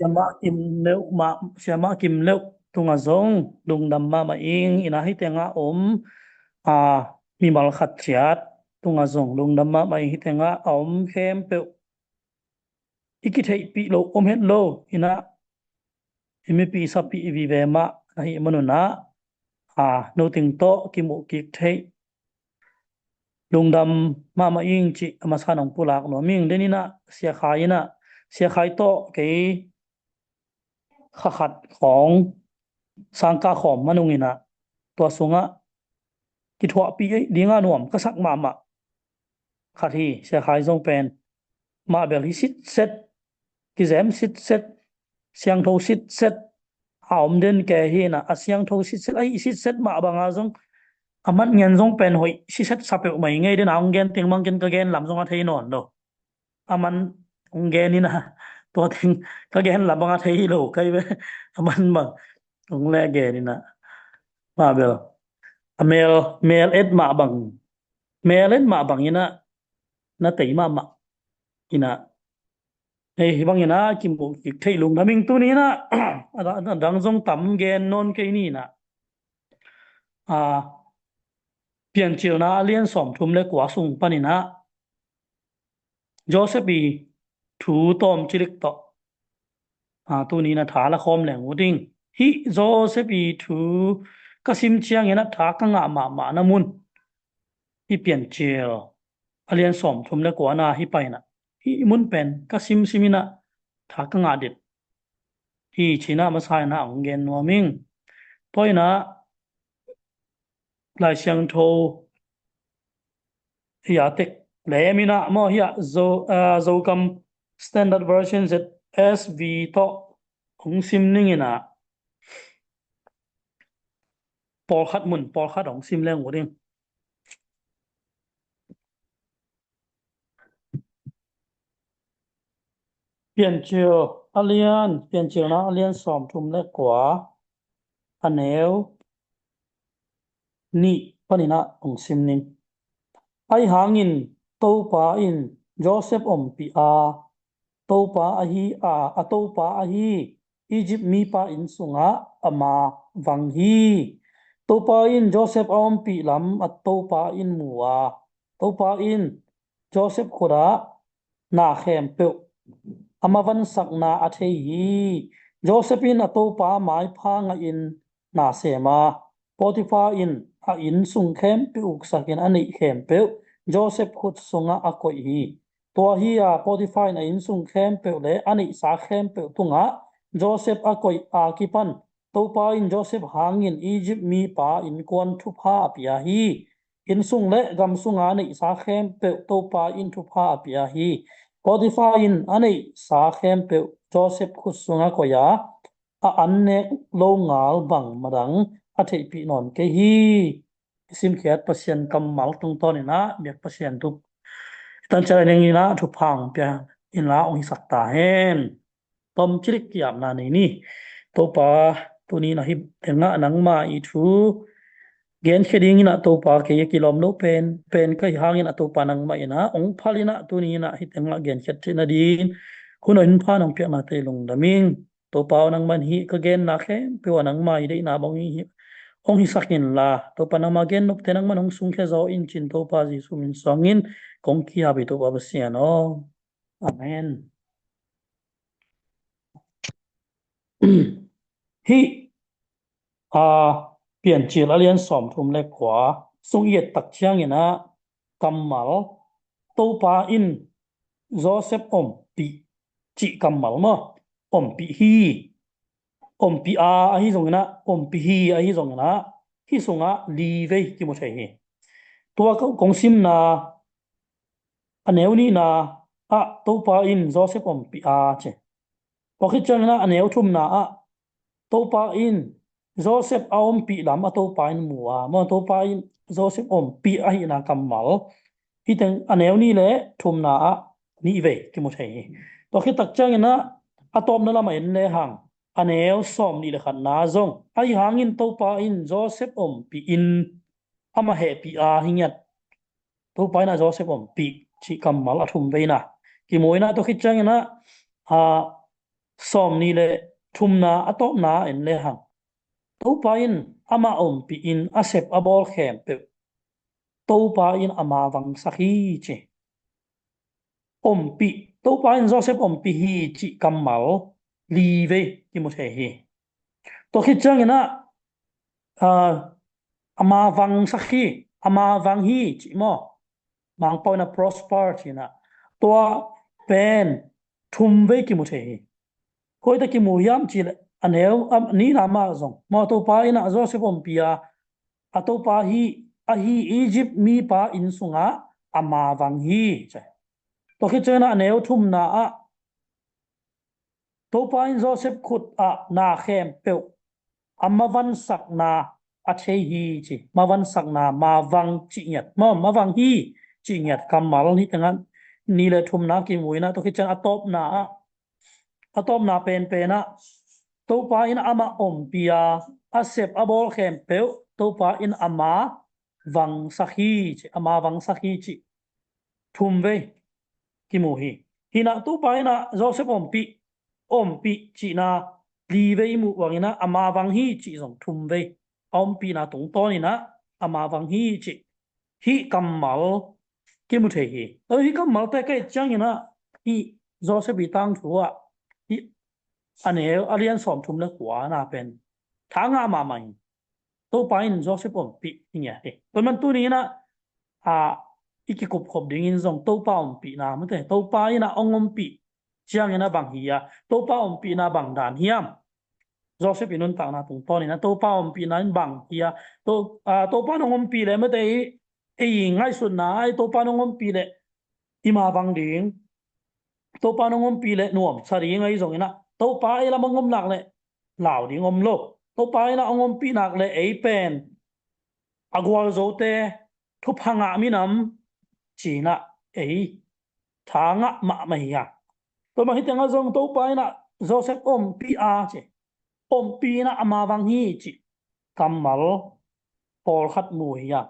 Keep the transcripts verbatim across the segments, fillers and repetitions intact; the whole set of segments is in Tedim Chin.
Siamah Kim Leuh mah, Siamah Kim Leuh tungah zong lungdam mahmah ing. Ina hih tengah om, a, mimal khat ciat tungah zong lungdam mahmah ing. Hih tengah a om khempeuh i kitheihpih lo om het lo, ina i mipi sapi i vive mah na hih manun ah, a, no teng tawh kimuh kik theih lungdam mahmah ing cih a masa nong pulak nuam ing. Den ina Sia Khai ina, Sia Khai tawh kei kha khat khawng sangkah khawm manung ina, tua sungah kithuahpih ei dinga nuam ka sak mahmah khat hi. Sia Khai zong pen mah bel hi sitset, kizem sitset, siangtho sitset a om den ke hi ina, a siangtho sitset, a hih sitset mah banga zong a mat ngen zong pen hoih sitset sa peuhmah hi ngei. Den a hong gen teng bang ken ka gen lam zong a thei nawn lo. A man hong gen ina, tua teng ka gen lam banga thei lo kai ve. A man bang hong le gen ina, mah bel a mel, mel et mah bang, mel et mah bang ina na tei mahmah ina. Hei, hih bang ina kimuh kik theih lungdam ing. Tuni ina a dang, a dang zong tam gen nawn kei ni ina, a, Piancilna a lian sawmthum le kua sung pan ina Joseph i thu tawm cilik tawh, a, tuni ina tha la khawm leng uh ding. Hih Joseph i thu ka sim ciang ina tha ka ngah mahmah na mun, hih Piancil a lian sawmthum le kua na hih pai ina, hih mun pen ka simsim ina tha ka ngah dit hi ci ina masa ina hong gen nuam ing. Tua ina Lai Siangtho hi a tek lem ina maw, hi a Zo, a, Zogam Standard Version Z S V tawh hong sim ning ina, pawlkhat mun pawlkhat hong sim leng uh ding. Piancil a lian, Piancilna a lian sawmthum le kua, a neu nih pan ina hong sim ning. Ahi hangin Topa in Joseph ompih a, Topa ahi a, a Topa ahi Egypt mipa inn sungah ama vang hi. Topa in Joseph a ompih lam a Topa in mu a, Topa in Joseph khut ah na khempeuh a mavansakna a thei hi. Joseph in a Topa maipha ngahin na sem a, Potiphar in a inn sung khempeuh uksakin a neih khempeuh Joseph khut sungah a koih hi. Tua hi a, Potiphar in a inn sung khempeuh le a neihsa khempeuh tungah Joseph a koih a kipan Topa in Joseph hangin Egypt mipa innkuan thupha a pia hi. Inn sung le gam sunga neihsa khempeuh Topa in thupha a pia hi. Potiphar in a neihsa khempeuh Joseph khut sungah koih a, a an nek lo ngal bang madang a theihpih nawn kei hi. I simkhiat Pasian kammal tungtawn ina biak Pasian thu i tan ciat a ding ina thupha hong pia inla hong hisak ta hen. Tom cilik ki-apna nei ni. Topa, tuni na hih tengah nangma i thu genkhia ding ina Topa, kei a kilawm lo pen pen ka hih hang ina Topa nangmah ina hong phal ina tuni ina hih tengah genkhiat theihna ding hun a hun pha nong piakna tei lungdam ing. Topa aw, nangman hih ka genna khempeuh ah nangma i deihna bang hi hong hisak inla, Topa nangma gennopte nangman hong sungkhia zaw in cin Topa Jesu min suangin kong ki-ap hi Topa Pasian aw. Amen. Hih a, Piancil a lian sawmthum le kua sung i et tak ciangin ah kammal Topa in Joseph ompih cih kammal maw, ompih hi, ompih a ahi zongin ah, ompih hi ahi zongin ah, hih sungah li vei kimu thei hi. Tua kong simna a neu nihna ah Topa in Joseph ompih a ci. Tua khit ciangin ah a neu thumna ah Topa in Joseph a ompih lam a Topa in mu a, maw, Topa in Joseph ompih ahihna kammal hih teng a neu nih le thumna ah nih vei kimu thei hi. Tua khit tak ciangin ah a tawpna lam a en lehang a neu sawm nih le khatna zong ahi hangin Topa in Joseph ompih in amah hehpih a hi ngiat. Topa in ah Joseph ompih cih kammal a thum veina kimu in ah, tua khit ciangin ah, a, Sawmnih le thumna a tawpna en lehang, Topa in amah ompih in a sep a bawl khempeuh Topa in ama vangsak hi ci. Ompih, Topa in Joseph ompih hi cih kammal li vei kimu thei hi. Tua khit ciangin ah, ah, ama vangsak hi, ama vang hi cih maw? Mangpau in ah prosper cih in ah, tua pen thum vei kimu thei hi. Koi tawh kimu hiam cih leh a neu, a nihna mah zong maw, Topa in ah Joseph ompih a, a Topa hi, ahi Egypt mipa inn sungah ama vang hi ci. Tua khit ciangin ah a neu thumna ah, Topa in Joseph khut ah na khempeuh a mavansakna a thei hi ci. Mavansakna, mavang cih ngiat maw, mavang hi cih ngiat kammal hi tengah nih le thumna kimu in ah, tua khit ciang a tawpna ah, a tawpna penpen ah, Topa in amah ompih a, a sep a bawl khempeuh Topa in ama vangsak hi ci, ama vangsak hi ci. Thum vei kimu hi. Hi in ah Topa in ah Joseph ompih, ompih cihna li vei i muh bangin ah ama vang hi cih zong thum vei. A ompihna tungtawn in ah ama vang hi cih, hih kammal kimu thei hi. Tua hih kammalte ka et ciangin ah hih Joseph i tangthu ah hih a neu a lian sawmthum le kuana pen tha ngah mahmah hi. Topa in Joseph ompih hi ngiat hi. Tua man tuni in ah, a, i kikupkhop dingin zong Topa ompihna mate, Topa in ah hong ompih ciangin ah bang hi a, Topa ompihna bang dan hiam? Joseph i nuntakna tungtawn in ah Topa ompihna in bang hi a, To-, a, Topa in hong ompih leh mate, i, i ngaihsutna ah Topa in hong ompih leh i mavang ding, Topa in hong ompih leh nuamsa ding ahi zongin ah, Topa ei lam hong om nak leh lau ding om lo. Topa in ah hong ompih nak leh ei pen a gualzote thupha ngah minam ci-in ah ei tha ngah mahmah hi a. Tua mah hi tengah zong Topa in ah Joseph ompih a ci, ompih in ah ama vang hi cih kammal pawlkhat mu hi a.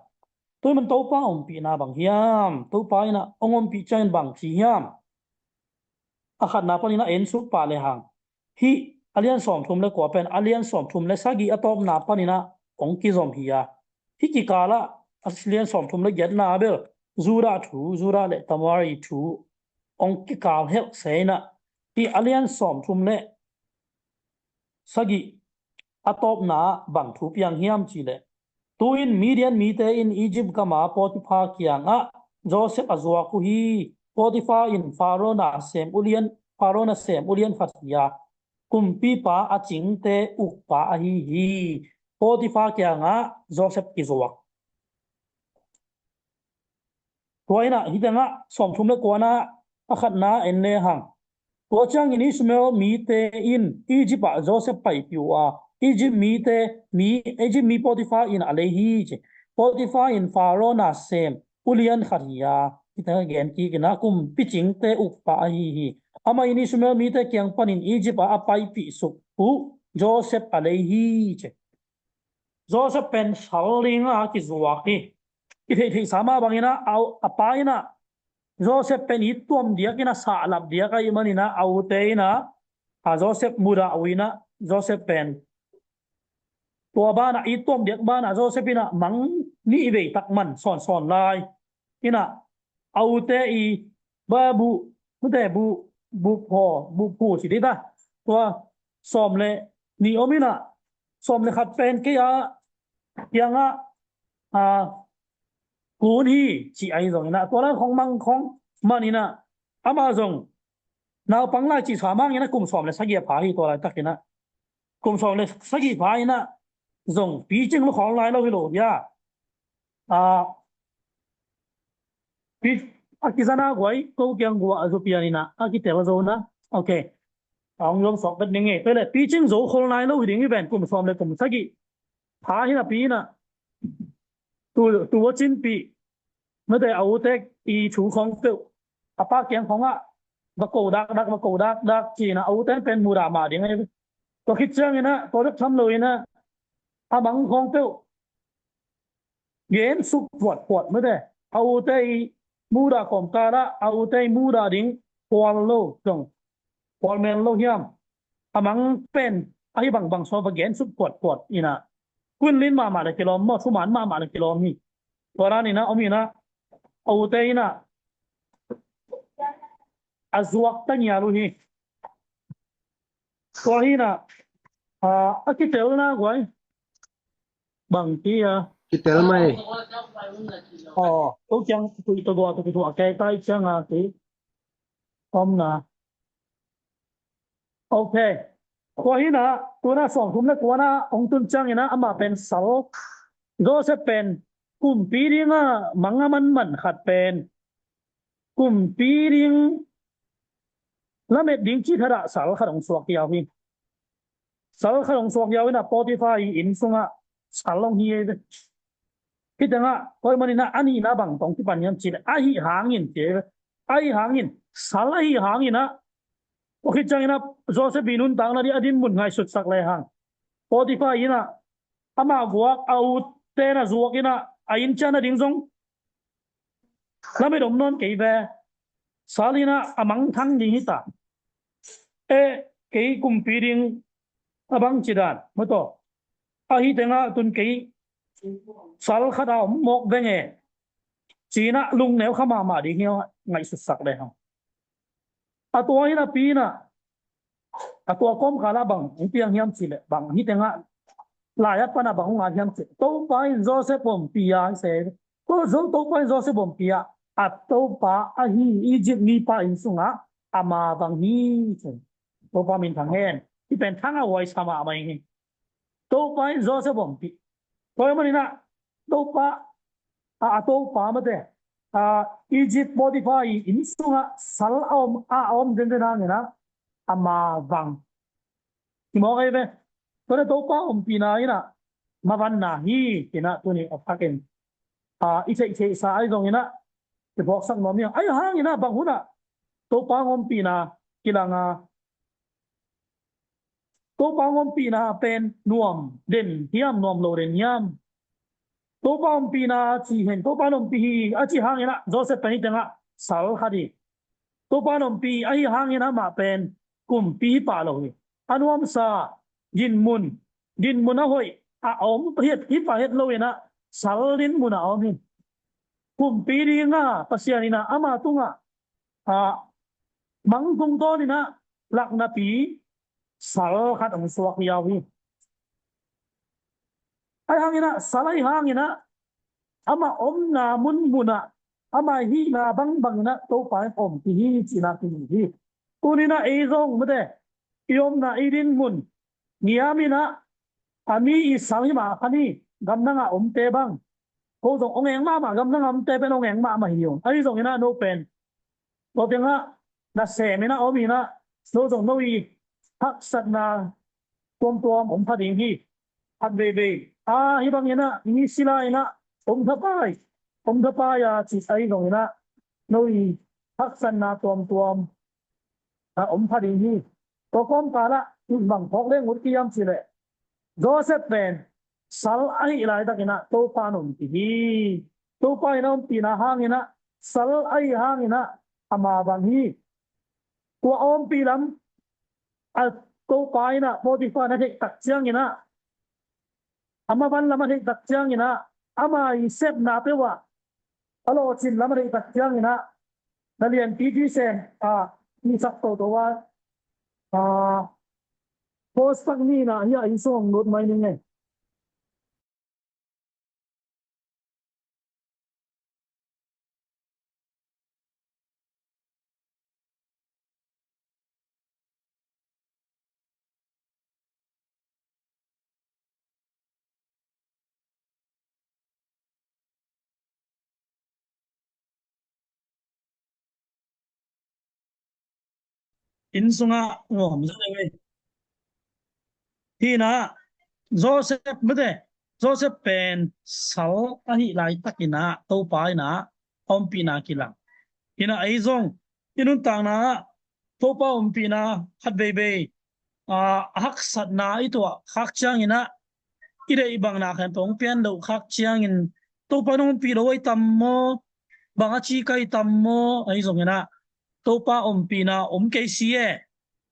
Tua man Topa ompihna bang hiam? Topa in ah hong ompih ciangin bang ci hiam? A khatna panin ah en suk pah lehang, hih a lian sawmthum le kua pen a lian sawmthum le sagih a tawpna panin ah hong kizom hi a. Hih kikal ah a lian sawmthum le giatna bel Judah thu, Judah le Tamar i thu hong kikal helh se in ah, hih a lian sawmthum le sagih a tawpna ah bang thu piang hiam cih leh, tu-in Midian mite in Egypt gam a Potiphar kiangah Joseph a zuak uh hi. Potiphar in Pharaoh nasem ulian, Pharaoh nasem ulian khat hi a, kumpipa a cingte ukpa ahi hi. Potiphar kiangah Joseph kizuak. Tua in ah hih tengah sawmthum le kuana a khatna en lehang, tua ciangin Ishmael mite in Egypt ah Joseph paipih uh a, Egypt mite, mi, Egypt mi Potiphar in a lei hi ci. Potiphar in Pharaoh nasem ulian khat hi a, hih tengah gen kik in ah kumpi cingte ukpa ahi hi. Amah in Ishmael mite kiang panin Egypt ah a paipih suk uh Joseph a lei hi ci. Joseph pen sal ding a kizuak hi. I theihtheihsa mah bangin ah, a, a pa in ah Joseph pen it tuam diak in ah sahlap diak ahih manin ah, a ute in ah, a, Joseph mudah uh in ah, Joseph pen tua banah, it tuam diak banah Joseph in ah mang nih vei tak man sawnsawn lai in ah, a ute i ba bu, mute bu, bu phaw, bu phu ci dih ta. Tua sawm le nih om in ah, sawm le khat pen kei a kiangah, a, kun hi ci ahi zongin ah, tua lai khong mang khong man in ah, amah zong naupang lai cih sa mang in ah kum sawm le sagih a pha hi tua laitakin ah. Kum sawm le sagih pha in ah zong picing lua khol nai lo hi lo hi a. A, pi, a kizana guai, ko kiang guah a zu pian in ah, a kitel zo na. Ok. A hong zom sawk bet ning e. Tua leh picing zo khol nai lo hi ding hi ven, kum sawm le kum sagih pha hi napi in ah. Tu, tu a cinpih, mate a ute i thu khong peuh a pa kiang khong ah va ko dakdak, va ko dakdak ci in ah, a ute pen mudah mah ding ahi. Tua khit ciangin ah, tua bek tham lo in ah, a mang khong peuh gen suk puatpuat mate. A ute i mudah kawmkal ah, a ute i mudah ding pual lo, zong pual men lo hiam? a mang pen ahi bangbang sawm va gen suk kuatkuat inah, quinine mahmah le kilawm maw, thuman mahmah le kilawm hi. Tua dan inah om inah, a ute inah a zuak ta ngial uh hi. Tua hi inah, a, a kitelna guai bang ti a kitel mai. Aw, tu kiang tui tu gua tu kitu a kei tai ciang a ti. Omna. Ok. Tua hi inah, tu inah sawmthum le kuana hong tun ciang inah amah pen sal, Joseph pen kumpi dinga mang a manman khat pen kumpi ding lamet ding cih thadah sal khat hong suak hiau hi. Sal khat hong suak hiau inah Potiphar i inn sungah sal hong hi ei ve. Hih tengah tua ahih manin ah a nihna bang tawh kipan hiam cih leh, ahi hangin ci ei ve. Ahi hangin, sal ahi hangin ah, tua khit ciangin ah Joseph i nuntakna ding a dinmun ngaihsutsak lehang, Potiphar inn ah amah guak a ute na zuak inah a inn ciang nading zong lamet om nawn kei ve. Sal inah a mangthang ding hi ta. Eh, kei kumpi ding a bangci dan maw taw, ahi tengah tun kei sal khat a om mawk veng e, ci inah lungneu kha mahmah ding hi a, ngaihsutsak lehang. A tua hi napi inah, a tua kawmkal ah bang hong piang hiam cih leh, bang hih tengah lai-at pan ah bang hong ngai hiam cih leh, Topa in Joseph ompih a, hi se. Tua Zo, Topa in Joseph ompih a, a topa ahi Egypt mipa inn sungah ama bang hi, ci. Topa minthang hen. Hih pen thang a huai sa mahmah hi. Topa in Joseph ompih. Tua ahih manin ah Topa, a, a topa mate, a, Egypt Potiphar i inn sungah sal a om, a, a om denden hangin ah ama bang. Hi mawk ei ve. Tua leh Topa ompihna inah mavanna hi, ci inah tuni a thakin, a, i theihtheihsa ahi zongin ah i phawksak nuam hi hang. Ahi hangin ah bang hun ah Topa hong ompihna kilang a, Topa hong ompihna pen nuam den hiam, nuam lo den hiam? Topa ompihna ci hen, Topa in ompih hi a cih hangin ah Joseph pen hih tengah sal khat hi. Topa in ompih ahi hangin amah pen kumpi hi pah lo hi. A nuamsa dinmun, dinmun a hoih a om hi, hi pah het lo inah sal dinmun a om hi. Kumpi dinga Pasian inah ama tungah, a, mang tungtawn inah lak napi sal khat hong suak hiau hi. Ahi hangin ah, sal ahi hangin ah, ama omna munmun ah, ama hihna bangbang inah Topa in ompih hi cihna kimu hi. Tuni inah ei zong mate, i omna i dinmun ngiam inah, a mi i sal hi mah kha ni, gamdang a omte bang. Ko zong hong eng mahmah, gamdang a omte pen hong eng mahmah hi ung. Ahi zongin ah no pen, tua tengah nasem inah om inah, no zong no i haksatna tuamtuam om pha ding hi. Khat veivei a, hih bang inah mi sila inah om thapai, om thapai a cih ahi zongin ah, no i haksatna tuamtuam a om pha ding hi. Tua kawmkal ah i bang phawk leng ut hiam cih leh, Joseph pen sal ahih laitakin ah Topa in ompih hi. Topa in a ompihna hangin ah, sal ahih hangin ah ama bang hi. Tua a ompih lam a Topa in ah Potiphar na theih tak ciangin ah, ama van lam a theih tak ciangin ah, ama i sepna peuh ah a lawhcin lam a theih tak ciangin ah, na lianpi tui sem a, i sak toto a, a, post pak ni inah hiah inn sung hong lut mai ning e. Inn sungah nuam zaw e. Hi inah Joseph mate, Joseph pen sal ahih laitakin ah Topa in ah a ompihna kilang. Hi inah ei zong i nuntakna ah Topa ompihna khat veivei, a, a haksatna i tuah khak ciangin ah, i deih bangna khempeuh hong pian loh khak ciangin, Topa in hong ompih lo ahi tam maw, bang a ci ka hi tam maw, ahi zongin ah Topa ompihna om kei si e.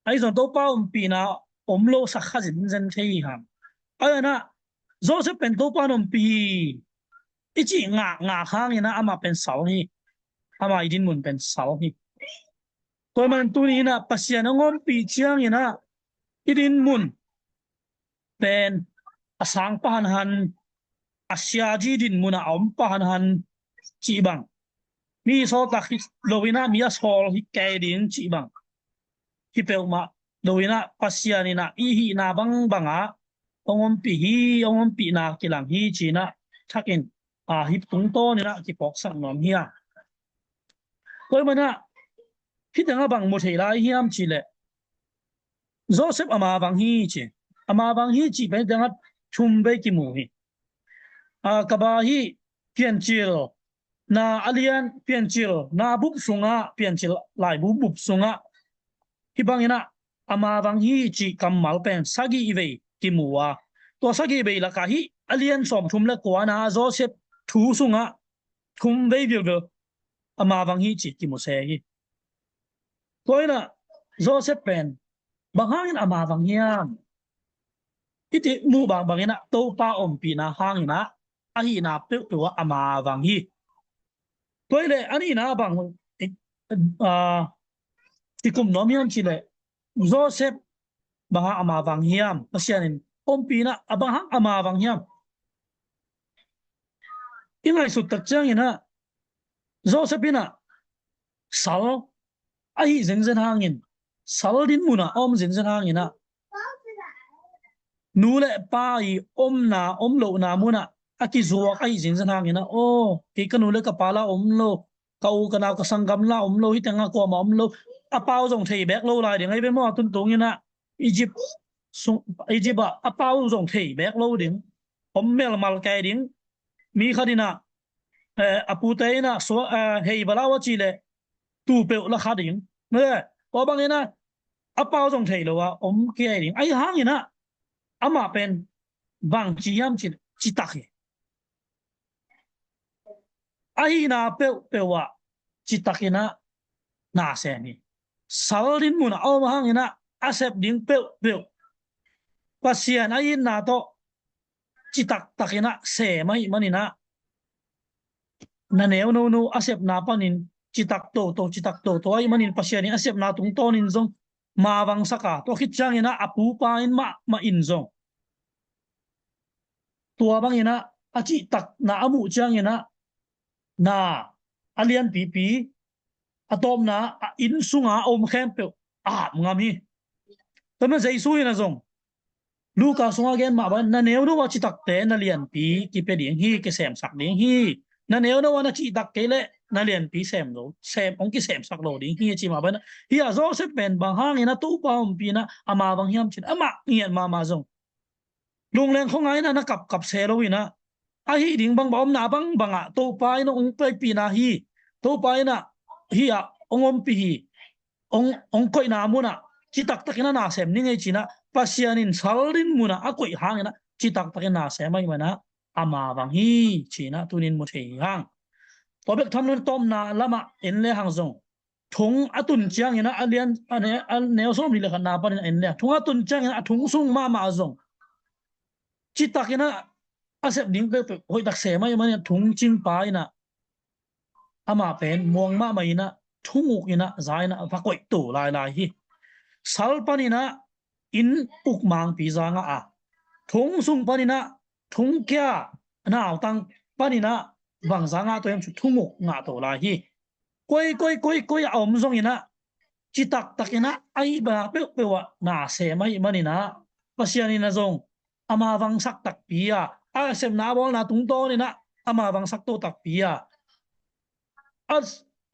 Ahi zong Topa ompihna om lo sak kha zenzen thei hi hang. A hi a, Joseph pen Topa in ompih hi i cih ngah ngah hangin a, amah pen sal hi. Amah i dinmun pen sal hi. Tua ahih manin tuni in a Pasian hong ompih ciangin a i dinmun pen a sang pah hanhan, a siazi dinmun ah a om pah hanhan cih bang, mi sawltak hi lo in a mi a sawl hi kei ding cih bang hi peuhmah lo in a Pasian in a i hihna bangbang ah hong ompih hi, hong ompihna kilang hi ci-in a thakin, a, hih tungtawn in a kiphawksak nuam hi a. Tua ahih manin a hih teng ah bang mu thei lai hiam cih leh Joseph ama vang hi ci. Ama vang hi cih pen hih teng ah thum vei kimu hi. A, Kaba hi, Piancil na a lian, Piancil na bup sungah, Piancil laibu bup sungah hih bangin a ama vang hi cih kammal pen sagih vei kimu a, tua sagih vei lakah hih a lian sawmthum le kua na Joseph thu sungah thum vei vilvel ama vang hi cih kimu se hi. Tua in a Joseph pen bang hangin ama vang hiam? I cih muh bangbang in a Topa ompihna hangin a a hihna peuhpeuh ah ama vang hi. Tua ahih leh a nihna bang, a, i kum nuam hiam cih leh Joseph bang hang ama vang hiam? Pasian in ompih in a bang hang ama vang hiam? I ngaihsut tak ciangin a Joseph in a sal ahi zenzen hangin, sal dinmun ah a om zenzen hangin a nu le pa i omna, om lohna mun ah a kizuak ahi zenzen hangin a, aw, kei ka nu le ka pa la om lo, ka u ka nau ka sanggam la om lo, hih teng ah kuamah om lo, a pau zong thei bek lo lai ding ahi ve maw, a tuntung in a Egypt sung, Egypt ah a pau zong thei bek lo ding, om melmal kei ding, mi khat in a, eh, a pute in a sua, eh, hei va la uh a cih leh tu peuh la kha ding. Tua bangin a a pau zong thei lo a om kei ding. Ahi hangin a amah pen bang ci hiam cih leh citak hi. A hihna peuhpeuh ah citak in a na sem hi. Sal dinmun ah a om hangin a a sep ding peuhpeuh Pasian a itna tawh citaktak in a sem ahih manin a, na neu nono a sepna panin citak toto, citak toto ahih manin Pasian in a sepna tungtawnin zong mavangsak a, tua khit ciangin a a pupa in mahmah in zong tua bangin a a cihtakna a muh ciangin a na a lianpipi, a tawpna a inn sunga a om khempeuh a hap ngam hi. Tua manin Jesu in a zong Luka sungah gen mah bang, na neu no a citakte na lianpi kipia ding hi, kisemsak ding hi. Na neu no a na cihtak kei leh na lianpi sem lo, sem, hong kisemsak lo ding hi, ci mah bang. Hih a Joseph pen bang hangin a Topa ompihna ama vang hiam cih leh amah ngiat mahmah zong lungleng khuangai in a na kapkap se lo in a, a hih ding bangbang, omna bangbang ah Topa in hong paipihna hi. Topa in a hih a hong ompih hi. Hong, hong koihna mun ah citaktak in a na sem ning ei ci-in a, Pasian in sal dinmun ah a koih hangin a citaktak in na sem ahih manin a ama vang hi ci-in a tuni-in mu thei hi hang. Tua bek tham lo in tawpna lamah en le hang zong, thong a tun ciangin a, a lian, a ne, a neu sawmli le khatna panin a en le, thong a tun ciangin a thong sung mahmah zong citak in a a sep ding peuhpeuh hoihtak sem ahih manin a thong cingpa in a amah pen muang mahmah in a thong uk in a za in a va koih to lailai hi. Sal panin a inn uk mangpi za ngah a, thong sung panin a thong kia, a nautang panin a bang za ngah to hiam cih leh thong uk ngah to lai hi. Koi, koi, koi, koi a om zongin a citaktak in a a hih bang peuhpeuh ah na sem ahih manin a Pasian in a zong ama vangsak takpi a, a sepna a bawlna tungtawnin a ama vangsak to takpi a, a,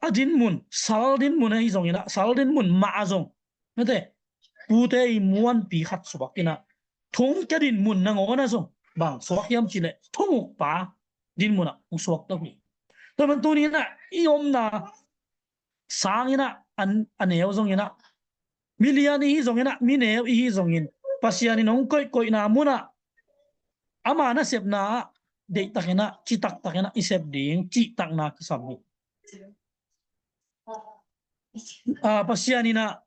a dinmun, sal dinmun ahi zongin a, sal dinmun mah a zong, mate, pute i muanpi khat suak in a, thong kia dinmun nangawn a zong bang suak hiam cih leh thong ukpa dinmun ah hong suak to hi. Tua man tuni in a i omna sangin a, an, a neu zongin a, milian i hi zongin a, mineu i hi zongin, Pasian in hong koih, koihna mun ah ama nasepna ah deihtak in a, citaktak in a i sep ding cihtakna kisam hi. A, Pasian in a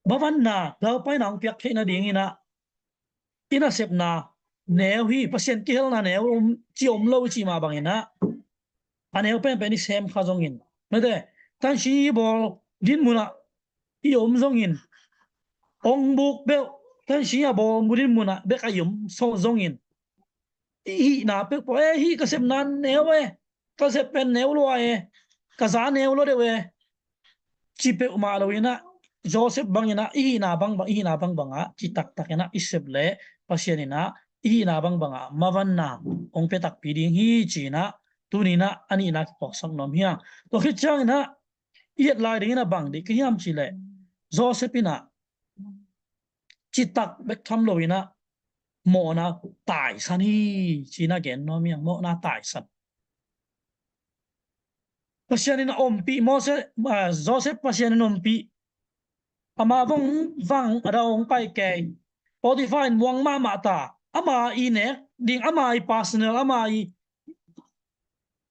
mavanna, daupaina hong piak theih nadingin ah i nasepna neu hi, Pasian kihelna neu om, ci om lo i cih mah bangin ah a neu penpen i sem kha zongin, mate, tansi i bawl din munah i om zongin, ong buk beuh tansi a bawl mu din munah bek a i om so zongin, i hihna peuh pawh, e, hih ka sepna neu e, ka sep pen neu lua e, ka za neu lua deuh e, ci peuhmah loin ah, Joseph bangin ah i hihna bangbang, i hihna bangbang ah ci taktakin ah i sep leh Pasian in ah i hihna bangbang ah mavanna hong pia takpi ding hi ci-in ah tuni-in ah a nihna kiphawksak nuam hi hang. Tua khit ciangin ah i et lai dingin ah bang dih ka hiam cih leh, Joseph in ah citak bek tham loin ah mawhna taisan hi ci-in ah gen nuam hi hang, mawhna taisan. Pasian in a ompih Moses, ah, Joseph Pasian in ompih. Ama vong vang a dau hong pai kei. Potiphar in muang mahmah ta. Ama i nek ding, ama i personal, ama i,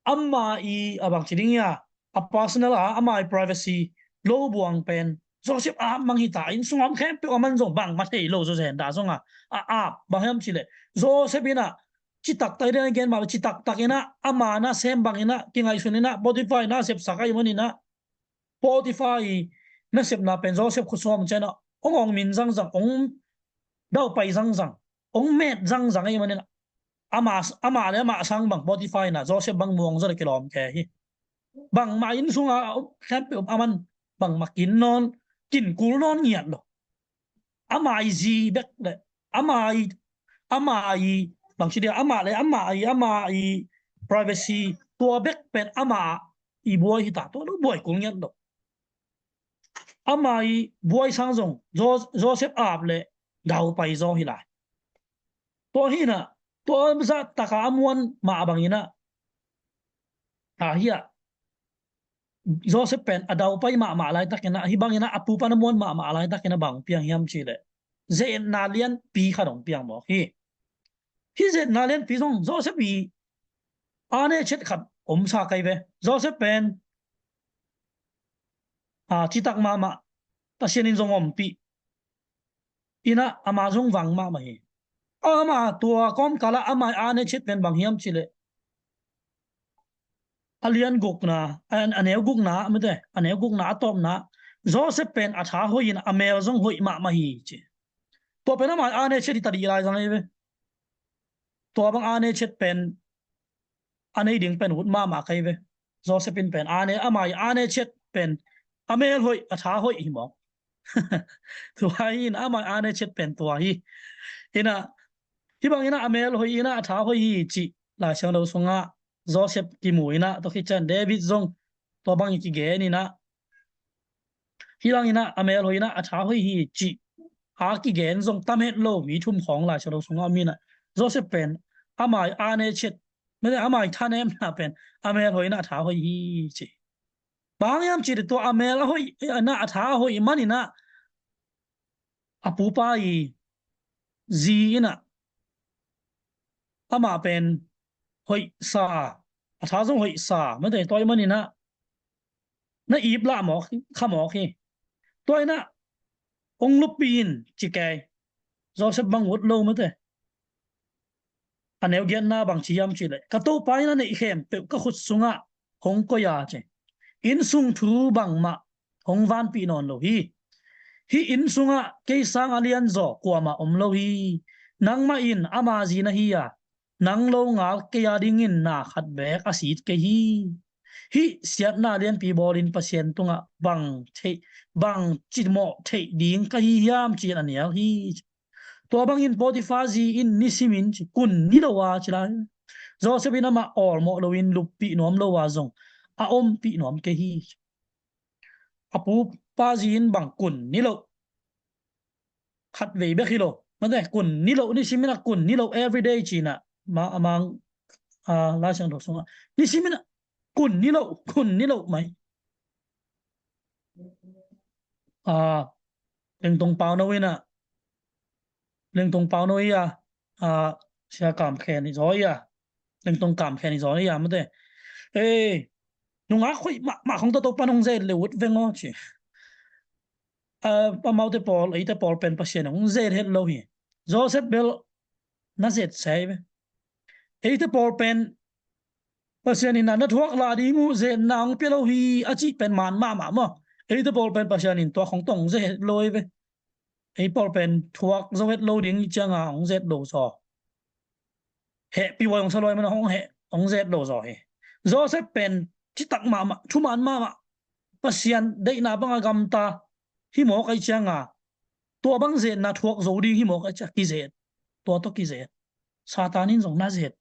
ama i a bang ci ding ia, a personal a, ama i privacy lo buang pen Joseph a mang hi ta. Inn sung a om khempeuh a man zong bangmah thei lo, Joseph hen dah zong a, a, a bang hiam cih leh, Joseph in ah citak tak ding a gen mah, citak tak in ah ama nasem bangin ah kingaihsun in ah Potiphar in ah sepsak ahih manin ah Potiphar i nasepna pen Joseph khut sung a om ciangin ah hong ong min zangzang, hong daupai zangzang, hong met zangzang ahih manin ah ama, ama le ama sang bang Potiphar in ah Joseph bang muang zaw le kilawm kei hi. Bangmah inn sung a om khempeuh a man bangmah kin nawn, kin kul nawn ngiat lo. Ama i zi bek le ama i, ama i, bang ci dia, ama le ama i, ama i privacy, tua bek pen ama i buai hi ta, tua lo buai kul ngiat lo. Ama i buai sang zong Jo-, Joseph ap le daupai zaw hi lai. Tua hi in ah, tua zah tak a a muan mah bangin ah, a hi ah, Joseph pen a daupai mahmah laitakin ah, hih bangin ah a pu pan a muan mahmah laitakin ah bang piang hiam cih leh, ze-etna lianpi khat hong piang mawk hi. Hih ze-etna lianpi zong Joseph i a ne chet khat om sa kei ve. Joseph pen, a, citak mahmah, Pasian in zong ompih. In ah ama zong vang mahmah hi. Ama tua kawmkal ah ama i a ne chet pen bang hiam cih leh, a lian gukna, a, a neu gukna, mate, a neu gukna a tawpna, Joseph pen a tha hoih in a mel zong hoih mahmah hi ci. Tua pen ama i a ne chet hi ta dih lai zang hi ve. Tua bang a ne chet pen a nei ding pen ut mahmah kei ve. Joseph in pen a ne, ama i a ne chet pen a mel hoih, a tha hoih hi mawk. Tua hi in ama i a ne chet pen tua hi. In ah, hih bangin ah a mel hoih in ah a tha hoih hi cih Lai Siangtho sungah Joseph kimu in ah, tua khit ciang David zong tua bangin kigen in ah, hih bangin ah a mel hoih in ah a tha hoih hi cih a kigen zong tam het lo mi thum khawng Lai Siangtho sungah om in ah, Joseph pen ama i a ne chet, mate, ama i thanemna pen a mel hoih in ah a tha hoih hi ci. Bang hiam cih leh tua a mel a hoih in ah a tha a hoih manin ah a pupa i zi in ah amah pen hoihsa, a tha zong hoihsa, mate, tua ahih manin ah na ip lah mawk, kha mawk hi. Tua in ah hong luppih in ci kei. Joseph bang ut lo, mate. A neu giatna bang ci hiam cih leh, ka Topa in a neih khempeuh ka khut sungah hong koih a ci. Inn sung thu bangmah hong vanpih nawn lo hi. Hih inn sungah kei sang a lianzaw kuamah om lo hi. Nangmah in ama zi na hi a, nang longal kei a dingin na khat beek a sit kei hi. Hih siatna lianpi bawlin Pasian tungah bang theih, bang cimawh theih ding ka hi hiam ci-in a nial hi. Tua bangin Potiphar zi in nisimin ci, kun ni lo a ci lai. Joseph in amah awlmawh loin luppih nuam lo a zong a ompih nuam kei hi. A pupa zi in bang kun ni lo, khat vei bek hi lo, mate, kun ni lo, nisimin a kun ni lo, everyday ci-in ah, ma, a mang, a, Lai Siangtho sungah nisimin a kun ni lo, kun ni lo mai. A, Lengtong Pauno in ah, Lengtong Pauno i a, a, Sia Kam Khen i zaw i a, Lengtong Kam Khen i zaw i a, mate. Ei, nungak hoih mahmah khong tawh Topa'n hong ze-et le ut veng aw ci. a, amaute pawl, eite pawl pen Pasian in hong zet het lo hi. Joseph bel na zet se hi ve. Eite pawl pen Pasian in na, na thuak lah ding uh zetna hong pia lo hi a cih pen man mahmah maw. Eite pawl pen Pasian in tua khong tawh hong zet het lo hi ve. Ei pawl pen thuak zo het lo ding hi cianga hong zet lo zaw. Hehpih huai hong sa luai mana hong heh hong zet lo zaw hi. Joseph pen citak mahmah, thuman mahmah, Pasian deihna banga gamta hi mawk ai cianga, tua bang zetna thuak zo ding hi mawk ai cianga kizet. Tua tawh kizet. Satan in zong na zet.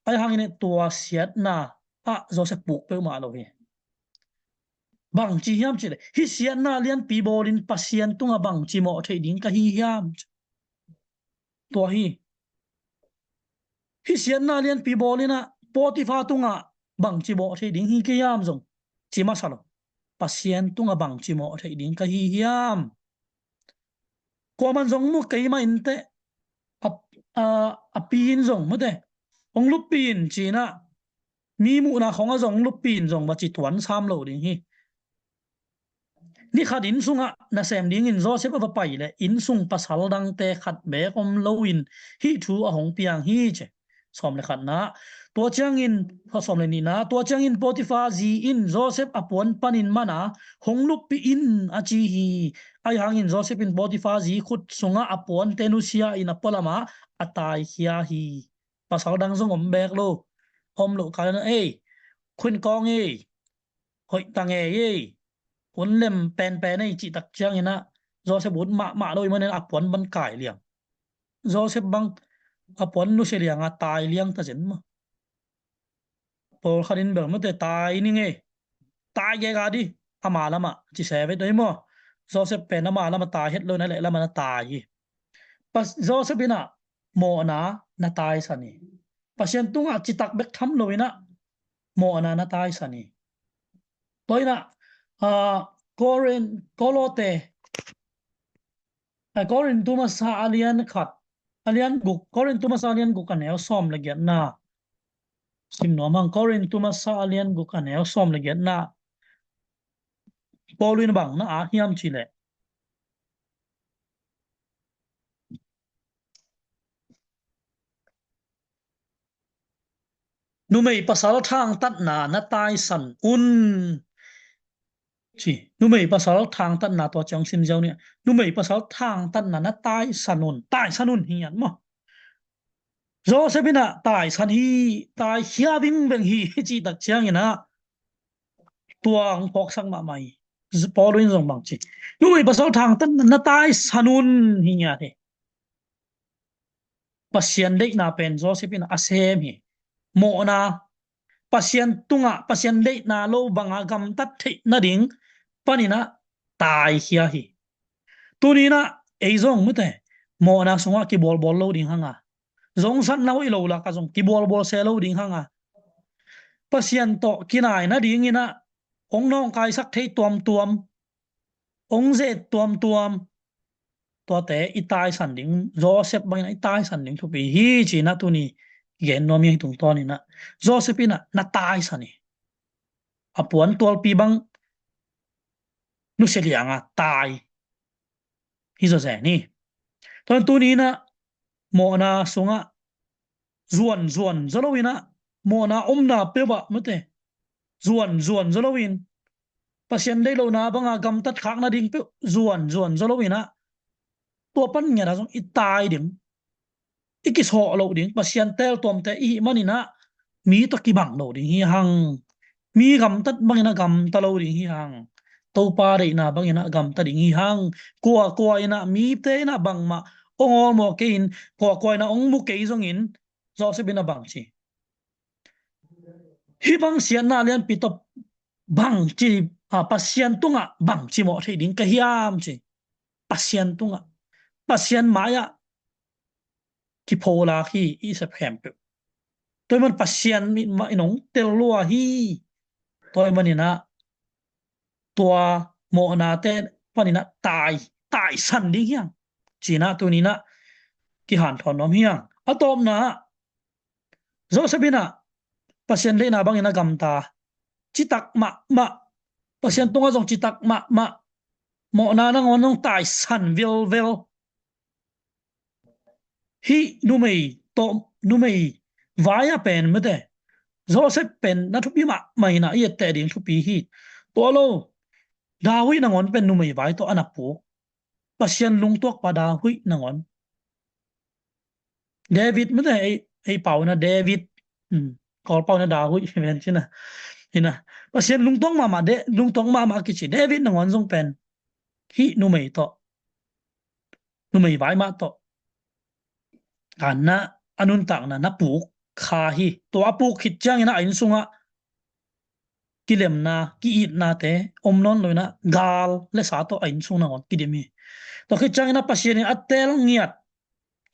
Ai hangin tua siatna ah Joseph puk peuhmah lo hi. Bangci hiam cileh, hih siatna lianpi bawlin Pasian tunga bangci mawh theih ding ka hi hiam? Tua hi. Hih siatna lianpi bawlin ah Potiphar tunga bangci mawh theih ding hi kei hiam zong ci masa lo. Pasian tunga bangci mawh theih ding ka hi hiam? Kuaman zong mu kei mah inteh, a, a, a pi in zong mute hong luppih in cinah, mi muhna khong a zong luppih in zong va ci tuan sam lo ding hi. Ni khat inn sungah nasem dingin Joseph a va pai leh inn sung pasal dangte khat beek om loin hih thu a hong piang hi ci. Sawm le khatna. Tua ciangin, sawm le nihna. Tua ciangin Potiphar zi in Joseph a puan panin mana hong luppih in a ci hi. Ai hangin Joseph in Potiphar zi khut sungah a puante nusia in a pualamah a taikhia hi. Pasal dang zong om beek lo. Om loh kal in ei, khuin kawng ei, hoih tang ei ei, hun lem penpen ei cihtak cianginah Joseph ut mahmah lo i manin a puan ban kai liang. Joseph bang a puan nusia lianga tai liang ta zen maw. Pawlkhat in bel mate tai ning ei, tai gega di, ama lamah ci se vet ei maw. Joseph pen ama lamah tai het lo na leh lamah na tai hi. Joseph inah mawhna na taisan hi. Pasian tungah citak bek tham lo inah mawhna na taisan hi. Tua inah, ah, Korin, Kolote, ah, Korin tu masa a lian khat, a lian guk, Korin tu masa a lian guk a neu sawm le giatna. Sim nuam hang, Korin tu masa a lian guk a neu sawm le giatna. Paul in bang na at hiam cileh, numei pasal thangtatna na taisan un. Ci, numei pasal thangtatna tua ciang sim ziau ni. Numei pasal thangtatna na taisan un, taisan un hi ngiat maw. Joseph inah taisan hi, taikhia vingveng hi, hi cihtak cianginah tua hong phawksak mahmah hi. Paul in zong bang ci, numei pasal thangtatna na taisan un hi ngiat hi. Pasian deihna pen Joseph inah a sem hi. Mawhna, Pasian tungah, Pasian deihna lo banga gamtat theih nading paninah taikhia hi. Tuninah ei zong mute mawhna sungah kibualbual lo ding hanga, zongsatna hoih lo laka zong kibualbual se lo ding hanga, Pasian tawh kinai nadinginah hong nawngkaisak thei tuamtuam, hong zet tuamtuam, tuate i taisan ding, Joseph bangin i taisan ding thupi hi cinah tuni gen nuam hi. Tungtawninah Joseph inah na taisan hi. A puan tualpi bang nusia lianga tai hi zawzen hi. Tuan tuninah mawhna sungah zuan zuan zaw loinah, mawhna omna peuhah mate zuan zuan zaw loin, Pasian deih lohna banga gamtat khak nading peuh zuan zuan zaw loinah, tua pan ngiatah zong i tai ding, i kisawh loh ding, Pasian teltuamte i hih maninah mi tawh kibang lo ding hi hang. Mi gamtat banginah gamta lo ding hi hang. Topa deihna banginah gamta ding hi hang. Kuakua inah mite inah bangmah hong awlmawh kei in, kuakua inah hong mu kei zongin, Joseph inah bangci, hih bang siatna lianpi tawh bangci, a, Pasian tungah bangci mawh theih ding ka hiam ci. Pasian tungah, Pasian mai-ah kipholak hi i sep khempeuh. Tua i man Pasian mah in hong tel lua hi. Tua i maninah tua mawhnate paninah tai, taisan ding hiang cinah tuninah kihanthawn nuam hiang. A tawpna ah Joseph inah Pasian deihna bangin a gamta, citak mahmah, Pasian tungah zong citak mahmah, Mawhna nangawn zong taisan velvel. Hih numei tawh, numei vai a pen mate, Joseph pen na thupi mahmah in ah i etteh ding thupi hi. Tua lo, David nangawn pen numei vai tawh a na puk. Pasian lungtuakpa David nangawn. David mate, ei, ei pau na David. Hmm. Kawl pau na David hi ven cina. Hina. Pasian lungtuak mahmah de, lungtuak mahmah kici David nangawn zong pen hih numei tawh, numei vai mah tawh, a na, a nuntakna na puk kha hi. Tua a puk khit ciangin ah a inn sungah kilemna, ki-itnate om nawn lo in ah gal le sa tawh a inn sung nangawn kidim hi. Tua khit ciangin ah Pasian in a teel ngiat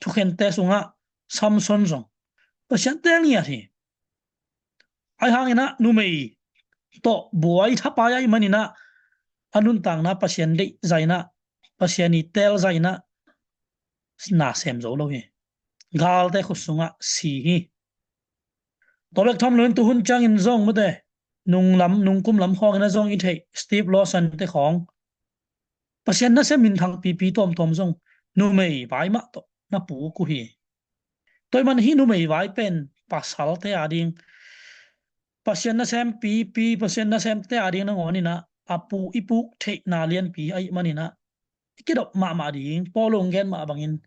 thukhente sungah Samson zong Pasian teel ngiat hi. Ahi hangin ah numei tawh buai thapai ahih manin ah a nuntakna Pasian deih zah in ah, Pasian i teel zah in ah na sem zo lo hi. Galte khut sungah si hi. Tua bek tham loin tuhun ciangin zong mate, nunglam, nungkum lam khawngin ah zong i theih Steve Lawson te khawng, Pasian nasem minthang pipi tuamtuam zong numei vai mah tawh na puk uh hi. Tua ahih man hih numei vai pen pasalte a ding, Pasian nasem pipi, Pasian nasemte a ding nangawn in ah a pu, i puk theihna lianpi ahih manin ah i kidop mahmah ding. Paul hong gen mah bangin,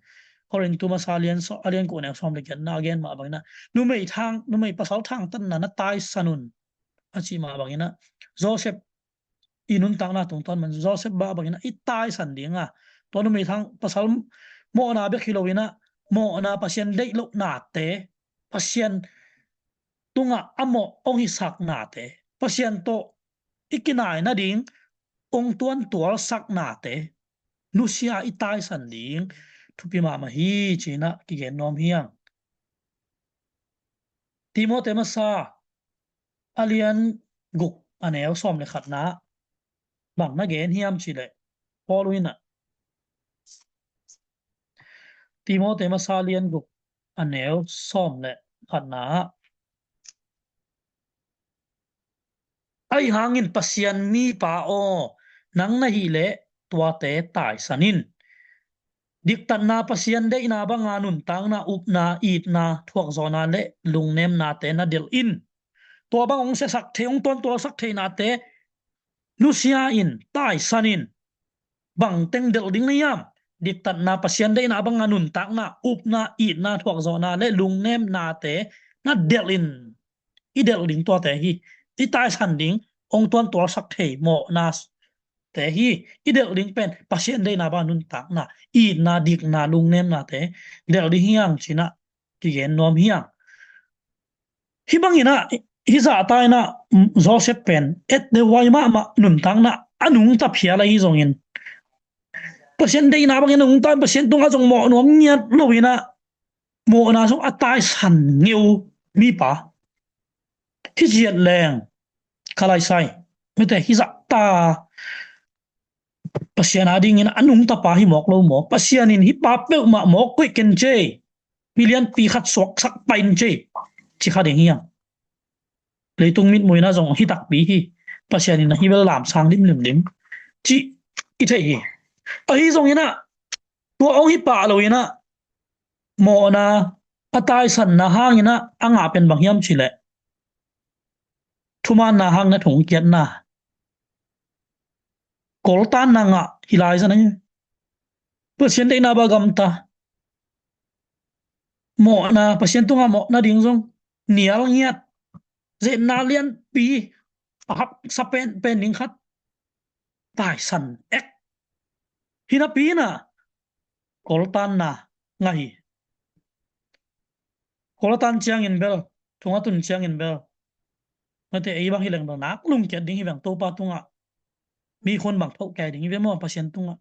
Korintu masa lian so, a lian kua neu sawm le giatna a gen mah bangin ah numei thang, numei pasal thangtatna na taisan un a cih mah bangin ah Joseph i nuntakna tungtawn man Joseph mah bangin ah i taisan ding a, tua numei thang pasal mawhna bek hi lo in ah mawhna Pasian deih lohnate, Pasian tungah a mawh hong hisaknate, Pasian tawh i kinai nading hong tuantualsaknate nusia i taisan ding thupi mahmah hi, ci-in ah kigen nuam hi hang. Timote masa a lian guk a neu sawm le khatna bang na gen hiam cih leh, Paul in ah Timote masa lian guk a neu sawm le khatna ah, ahi hangin Pasian mipa aw, nang na hih leh tuate taisan in. Diktatna, Pasian deihna banga nuntakna, upna, itna, thuakzawhna le lungnemnate na delh in. Tua bang hong siasak thei, hong tuantualsak theihnate nusia in, taisan in. Bang teng delh ding na hiam? Diktatna, Pasian deihna banga nuntakna, upna, itna, thuakzawhna le lungnemnate na delh in. I delh ding tuate hi. I taisan ding hong tuantualsak thei mawhnate hi. I delh ding pen Pasian deihna banga nuntakna, itna, dikna, lungnemnate delh ding hi hang, ci-in ah kigen nuam hi hang. Hih bangin ah, hih zahta in ah Joseph pen etteh huai mahmah, nuntakna a nungta phial ahi zongin, Pasian deihna bangin a nungta, Pasian tungah zong mawh nuam ngiat lo in ah mawhna zong a taisan ngeu mipa. Hih ziat leng, kha lai sai, mite, hih zahta Pasian a dingin a nungtapa hi mawk lo maw? Pasian in hih pa peuhmah mawk koih ken cei, milianpi khat suaksak pain cei, ci kha ding hi hang. Leitung mitmuhna zong hi takpi hi. Pasian in a hi bel lamsang limlim ding, ci i thei hi. Ahi zongin ah, tua hong hi pah lo in ah, mawhna a taisanna hangin ah a ngah pen bang hiam cih leh, thumanna hang na thungkiatna, koltanna ngah hi lai zan ahi. Pasian deihna banga gamta, mawhna, Pasian tungah mawhna ding zong nial ngiat, zetna lianpi, a haksa penpen ding khat taisan ek. Hi napi in ah koltanna ngah hi. Koltan ciangin bel, thunga tun ciangin bel, mate, ei bang hi leng bel nak lungkiat ding hi veng, Topa tungah mikhun bang thoh kei ding hi ve maw, Pasian tungah.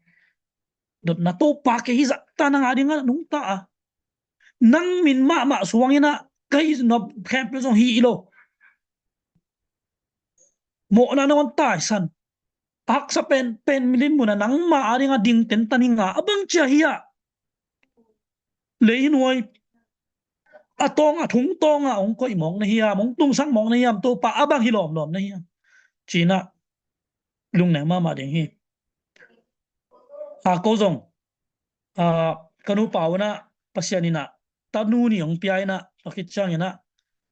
Dotna, Topa, kei hih zahta nang a dingin a nungta a, nang min mahmah suangin ah ka hih nop khempeuh zong hih lo. Mawhna nangawn taisan, a haksa penpen milim munah nangma a dingin a ding tentan hi ing a, a bang ci a hi a, lei hi nuai, a tawng, a thung tawngah hong koih mawk na hiam, hong tungsak mawk na hiam, Topa, a bang hi lawmlawm na hiam, ci-in ah lungneng mahmah ding hi. A ko zong, a, ka nupa unah Pasian inah tanu nih hong pia inah, tua khit cianginah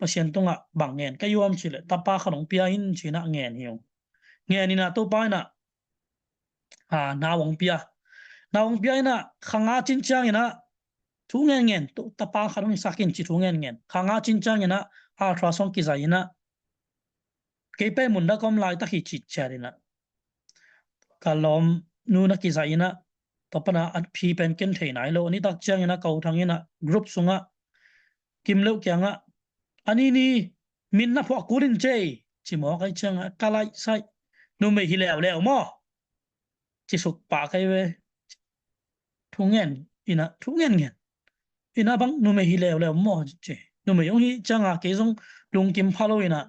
Pasian tungah bang ngen ka hiam cileh, tapa khat hong pia in cinah ngen hi ung. Ngen inah Topa inah, a, nau hong pia. Nau hong pia inah kha nga cin cianginah thu ngen ngen, tapa khat hong sak in ci thu ngen ngen. Kha nga cin cianginah ultrasound kizai inah, kei pen mun dak om laitak hi cih ciat inah ka lawm nu na kizai inah, tua pana a phi pen ken thei nai lo. A nitak cianginah ko thang inah group sungah Kim Leuh kiangah, a ni ni min na phuak kul in cei, ci mawk ai ciangah ka laih saih, numei hi leuleu maw, ci suk pah kai ve. Thu ngen inah, thu ngen ngen inah bang numei hi leuleu maw ci. Numei hong hi ciangah kei zong lungkim pha lo inah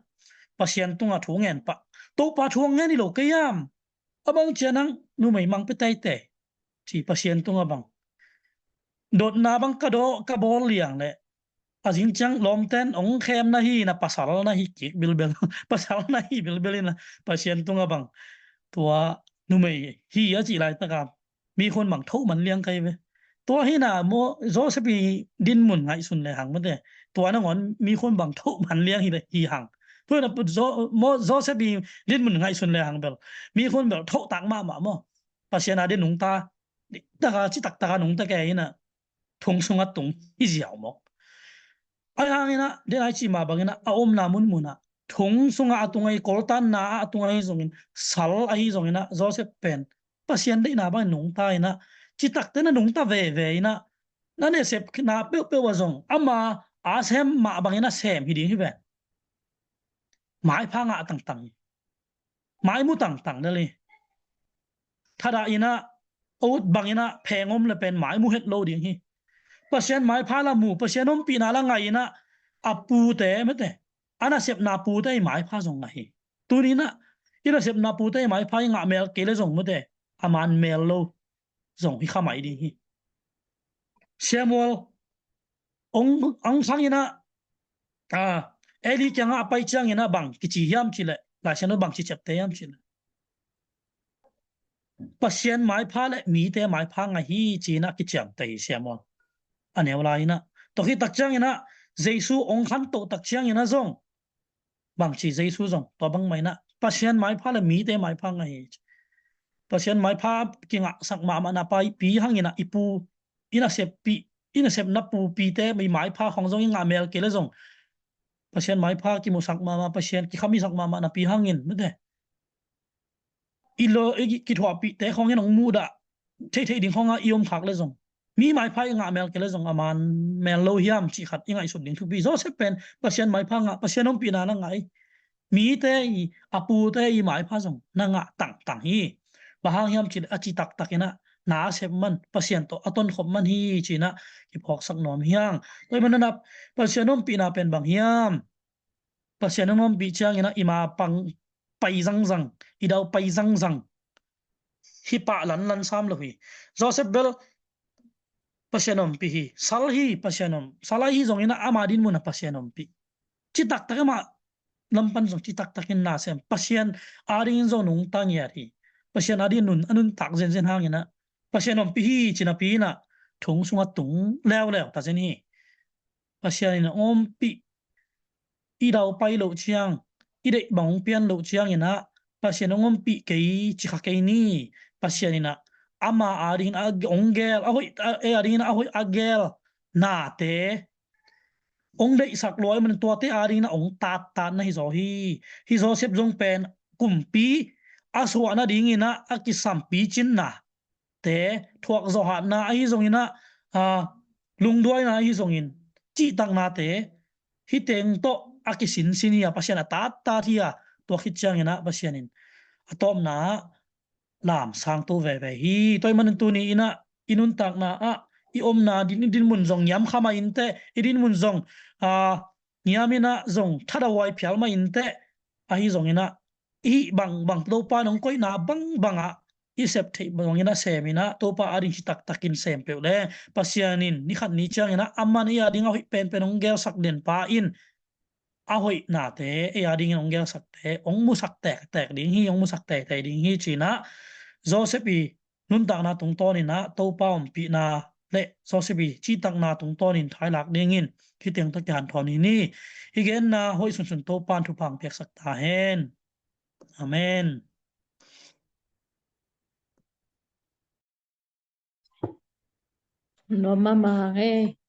Pasian tungah thu ngen pah. Topa thu ngen hi lo kei hiam? A bang cianang numei mang pia teitei, ci Pasian tungah bang. Dotna bang ka dawh ka bawl liang leh a zing ciang lawmten hong khem na hi inah pasal na hi kik bilbel. Pasal na hi bilbel inah Pasian tungah bang. Tua numei hi a cih laitakah mi khun bang thoh man liang kai ve. Tua hi inah maw Joseph i dinmun ngaihsun le hang mate. Tua nangawn mi khun bang thoh man liang hi le hi hang. Tua hi inah Jo-, maw Joseph i dinmun ngaihsun le hang bel mi khun bel thoh tak mahmah maw. Pasian a din nungta, taka citak taka nungta kei inah thong sungah tung hi ziau mawk. Ai hang inah, den ai cih mah bang inah a omna munmunah thong sungah a tung ahi, koltanna ah a tung ahi zongin, sal ahi zongin ah Joseph pen Pasian deihna bangin nungta inah, citakte na nungta veve inah, na nasepna peuhpeuh ah zong ama a sem mah bangin a sem hi ding hi ve. Maipha ngah tangtang hi. Mai mu tangtang del hi. Thadah inah, a ut bang inah pheng om le pen mai mu het lo ding hi. Pasian maipha la mu, Pasian ompihna la ngah inah, a pute mate, a nasepna pute i maipha zong ngah hi. Tuni inah i nasepna pute i maipha i ngah mel kei le zong mate, a man mel lo zong hi kha mai ding hi. Samuel ong, ong sang inah, a, Eli kiangah a pai ciang inah bang kici hiam cileh, Laisiangtho bang ci ciapte hiam cileh, Pasian maipha le mite maipha ngah hi ci inah kiciamteh hi Samuel. A neu lai inah, tua khit tak ciang inah Jesu ong khantoh tak ciang inah zong bangci Jesu zong tua bangmah inah Pasian maipha le mite maipha ngah hi. Pasian maipha kingahsak mahmah na pai pi hang inah i pu, i naseppih, i nasepna pupite i maipha khong zong i ngah mel kei le zong, Pasian maipha kimusak mahmah, Pasian kikhamisak mahmah na pi hangin mate, i lo, i kithuahpihte khong in hong muhdah theihtheih ding khong ah i om khak le zong, mi maipha i ngah mel kei le zong a man mel lo hiam cih khat i ngaihsut ding thupi. Joseph pen Pasian maipha ngah, Pasian ompihna na ngah hi. Mite i, a pute i maipha zong na ngah tangtang hi. Bang hang hiam cih a citaktak inah na a sep man, Pasian tawh a tonkhop man hi ci inah kiphawksak nuam hi hang. Tua ahih manin ah Pasian ompihna pen bang hiam? Pasian hong ompih ciang inah i ma pang pai zangzang, i dau pai zangzang hi pah lanlan sam lo hi. Joseph bel Pasian ompih hi, sal hi, Pasian om, sal ahi zong inah ama dinmun ah Pasian ompih. Citaktak amah lampan zong citaktakin na sem, Pasian adingin zong nungta ngiat hi. Pasian adingin nun, a nuntak zenzen hang inah Pasian ompih hi ci napi inah thong sungah tung leuleu ta zen hi. Pasian in a ompih, i dau pai loh ciang, i deih bang hong pian loh ciang inah Pasian hong ompih kei ci kha kei ni. Pasian inah ama adingin a hong gel, a hoih, a, ei adingin a hoih a gel nate hong deihsak lua ahih manin tuate adingin a hong tattat na hi zaw hi. Hi Joseph zong pen kumpi a suah nadingin ah a kisam picinna te, thuak zawhhatna ahi zongin ah, a, lungduaina ahi zongin, cihtaknate hih teng tawh a kisinsin hi a, Pasian a tattat hi a, tua khit ciangin ah Pasian in a tawpna ah lamsang to veve hi. Tua ahih manin tuni inah i nuntakna ah i omna din, i dinmun zong ngiam kha mah inteh, i dinmun zong, a, ngiam inah zong thadahuai phial mah inteh, ahi zongin ah i bang bang Topa in hong koihna bang bangah i sep theih bangin a sem inah Topa ading citaktakin sem peuh le Pasian in ni khat ni ciangin ah aman ei ading a hoih penpen hong gelsak den pa in a hoihnate ei adingin hong gelsakte hong musak tektek ding hi, hong musak teitei ding hi ci inah Joseph i nuntakna tungtawnin ah Topa ompihna le sawsipi citakna tungtawnin thailak dingin hih teng tawh kihanthawn hi ni. I genna hoih sunsun Topa in thupha hong piaksak ta hen. Amen. Nuam mahmah hang e.